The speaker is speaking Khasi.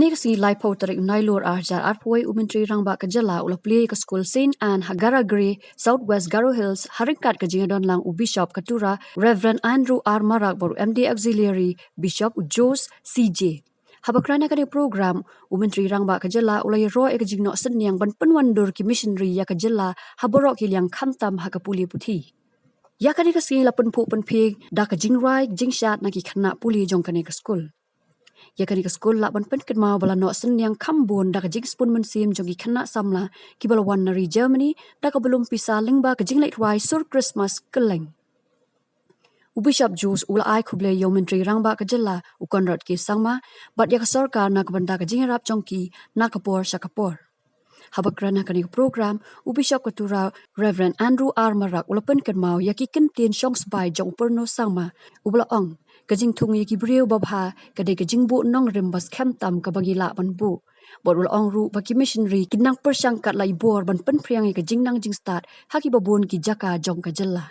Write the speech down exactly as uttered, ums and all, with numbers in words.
Ka sngi laiphew tarik u Nailur arhajar arphew wei, u Myntri Rangbah ka jylla u la plie ïa ka skul Saint Anne ha Garagre, South West Garo Hills, ha ryngkat ka jingïadonlang u Bishop ka Tura, Reverend Andrew R Marak, bad u M D Auxiliary Bishop u Jose C J. Haba kren ha kane ka program, u Myntri Rangbah ka jylla u la ïaroh ïa ka jingnoh synñiang ban pynwandur ki missionary ïa ka jylla ha baroh ki liang, khamtam ha ka pule puthi. Ïa kane ka sngi la pynphuh pynphieng da ka jingrwai jingshad na ki khynnah pule jong kane ka skul. Ïa kane ka skul lah ban pynkynmaw ba la noh synñiang kham bun da ka jingsbun mynsiem jong ki khynnah samla kiba la wan na ri Germany da kaba lum pisa lyngba ka jingleit rwai sur Christmas kylleng. U Bishop Jose u la ai khublei ïa u Myntri Rangbah ka jylla u Conrad K Sangma bad ïa ka sorkar na ka bynta ka jingïarap jong ki na ka por sha ka por. Haba kren ha kane ka program, u Bishop ka Tura, Reverend Andrew R Marak, u la pynkynmaw ïa ki kyntien shong spah jong u Pyrnus Sangma, uba la ong, ka jingthung ïa ki briew babha ka dei ka jingbuh nongrim ba skhem tam kaba ngi lah ban buh. Bad u la ong ruh ba ki missionary kin nang pyrshang kat la i bor ban pynphriang ïa ka jingnang jingstad ha kiba bun ki jaka jong ka jylla.